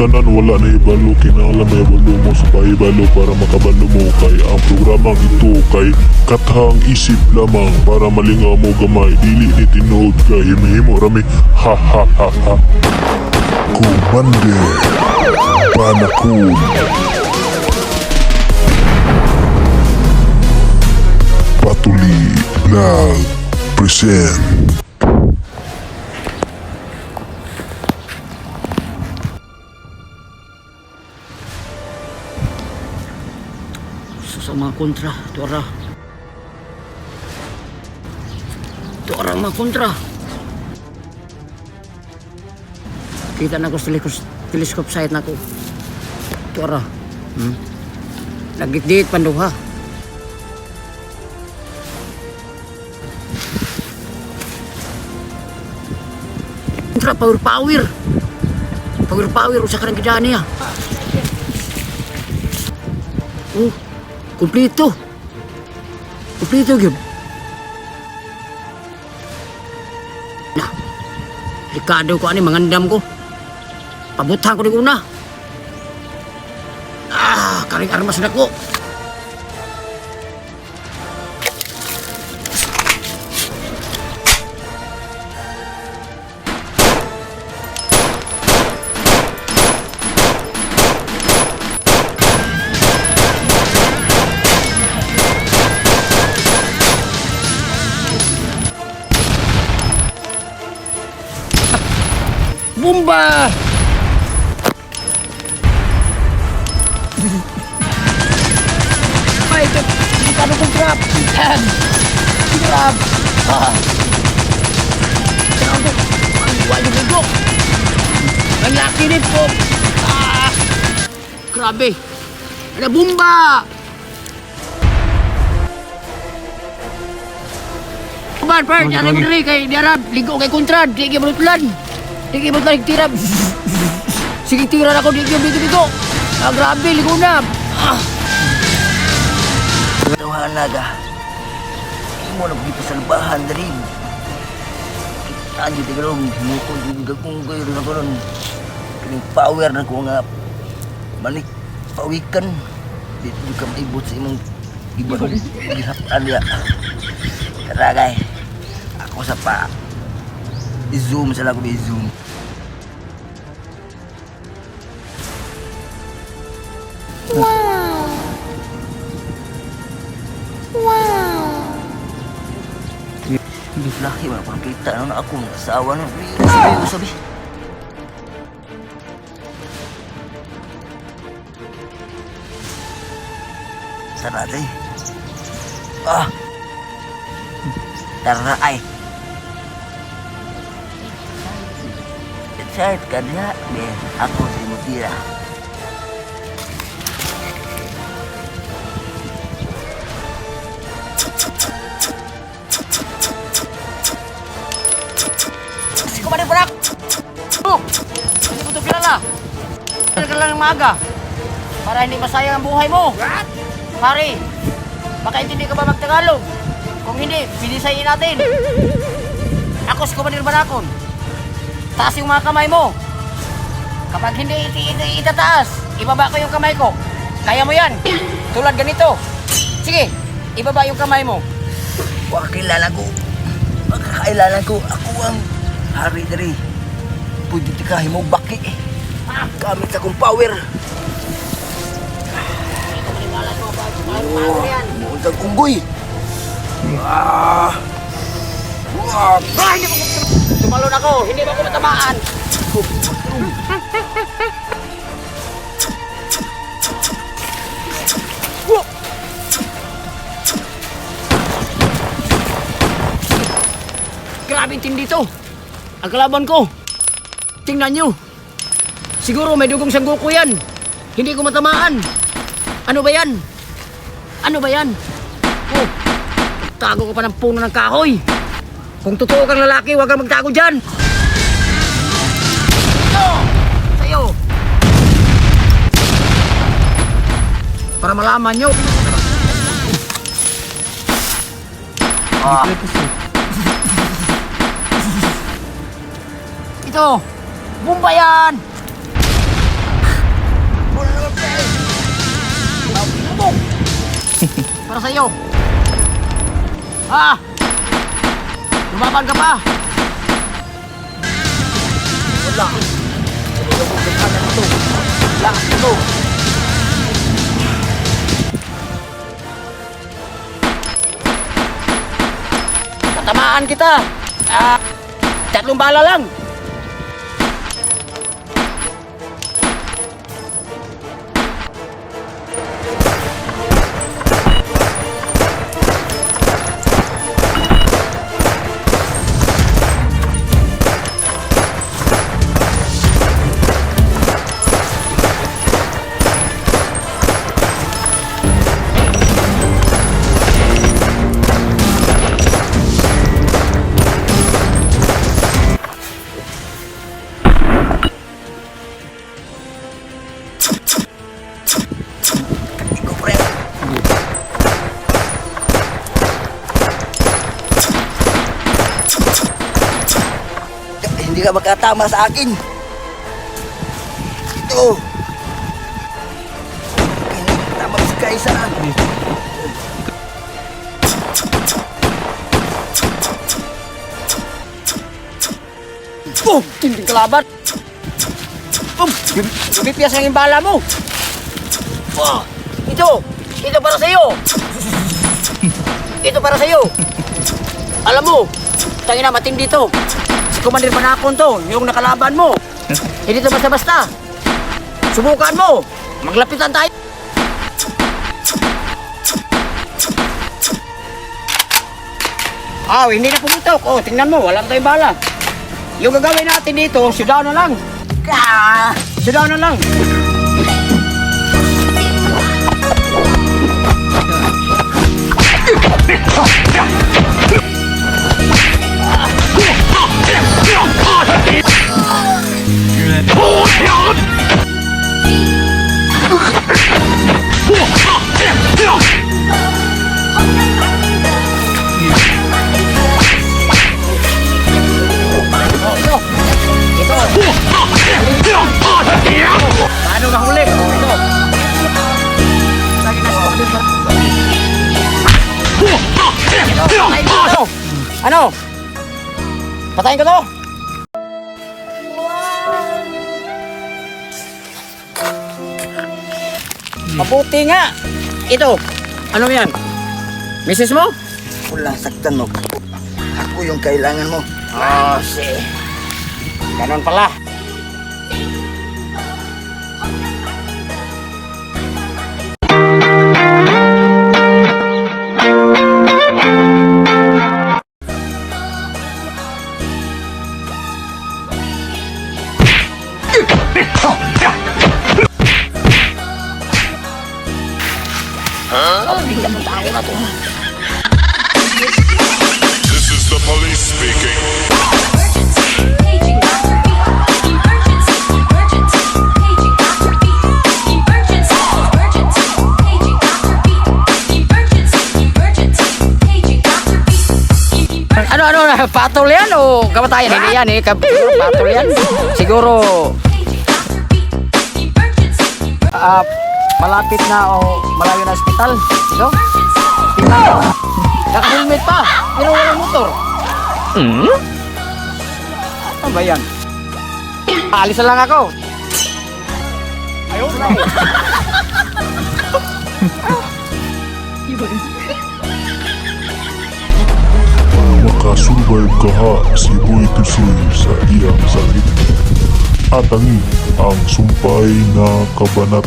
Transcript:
tanan wala na ibalo, kinahanglan mahibalo mo sa pahibalo para makabalo mo kay ang programang ito kay kathang isip lamang para malingaw mo gamay, dili ni tinuod kay himihimo rami, ha ha ha ha. Commander Panakun. Patuli Vlog present. Sa mga kontra, tuara. Tuara ang mga kontra. Kita na ko sa telescope site na ko. Tuara. Nagitdit panduha. Kontra power power. Power power usa ka nang gidaan niya. Oh, kumpleto. Kumpleto gyud. Na. Delikado ko ani mangandam ko. Pabuthan ko ni una. Ah, karing armas na ko. Bomba! Ay, ito, delikado kong trap. Yan. Trap. Ah. Grabe. Ang buhay ng mundo. Ang laki rin po. Ah. Grabe. Ano, bomba! Ban, par, ano mo diri kay diara ligo kay kontra, di gyud balutlan. Di gyud balutlan tira. Sige tira na ako, di gyud bigo. Ah, grabe, ligo na. Ah. Tawhanaga. Imo na pagkita sa labahan dali. Kita dyan karon, mukod yung gagunggoy rin ako ron. Kining power na ko nga manik pawikan. Dito yung ka maibot sa imong gibang gihapan niya. Tara gay. Ako sa pa. I-zoom sa lang ko i-zoom. Laki man ako nakita no na ako mga asawa no. Sabi, sabi. Tara tay. Ah. Tara ay. Excited ka niya. Be, ako si Mutira. Si Kumarin Barak! Oh! Hindi mo ito kilala. Kilala ka lang ng maaga. Para hindi masayang ang buhay mo. Pare, baka hindi ka ba magtagalog? Kung hindi, pinisayin natin. Ako si Kumarin Barakon. Taas yung mga kamay mo. Kapag hindi itataas, ibaba ko yung kamay ko. Kaya mo yan. Tulad ganito. Sige, ibaba yung kamay mo. Wakilala ko. Makakailala ko. Ako ang hari diri. Pwede ti ka himog baki. Gamit sa akong power. Hindi ko maniwala sa mga power yan. Muntag unggoy. Ah. Ah. Ah, hindi mo tumalon ako, hindi mo ako matamaan. Grabe tindi to. Ang kalaban ko. Tingnan nyo. Siguro may dugong sangguko yan. Hindi ko matamaan. Ano ba yan? Ano ba yan? Oh, tago ko pa ng puno ng kahoy. Kung totoo kang lalaki, huwag kang magtago dyan! Ito! Sa'yo! Para malaman nyo. Ah. Ito! Bumba yan! Para sa iyo. Ah! Lumaban ka pa! Wala. Wala ito. Wala ito. Tatamaan kita. Ah, tatlong bala lang. Ikaw, pre. Hindi ka makatama sa akin. Ito. Tama sa kaisa. Boom! Tinding kalaban. Boom! Bibiyas ang bala mo. Oh, ito! Ito para sa iyo! Ito para sa iyo! Alam mo, tangina matindi to. Si Commander Panakon to, yung nakalaban mo. Hindi to basta-basta. Subukan mo. Maglapitan tayo. Ah, hindi na pumutok. Oh, tingnan mo, walang tayong bala. Yung gagawin natin dito, sudaw na lang. Ah! Sudaw na lang. Oh, ito. Ito. Paano nahuli? Oh, ito. Lagi na sa Ito, patayin ko to. Ano? Patayin ko to? Mabuti nga. Ito. Ano yan? Misis mo? Wala, saktan mo. Ako yung kailangan mo. Oh, si. Ganon pala. This is the police speaking. Emergency, paging Dr. B. Emergency, emergency, paging Dr. B. Emergency, emergency, paging Dr. B. Emergency, emergency, paging Dr. B. Ano, ano, patol yan o kamatayan? Hindi yan eh. Siguro patol yan. Siguro, Paging Dr. B. Emergency, malapit na o malayo na ospital. Ito? emergency. Tingnan mo. Naka-helmet pa. Pero walang motor. Hmm? Ano ba yan? Alis na lang ako. Ayaw na. Makasurvive kaha si Boy Tusoy sa iyang sakit. Atangi ang sumpay na kabanat.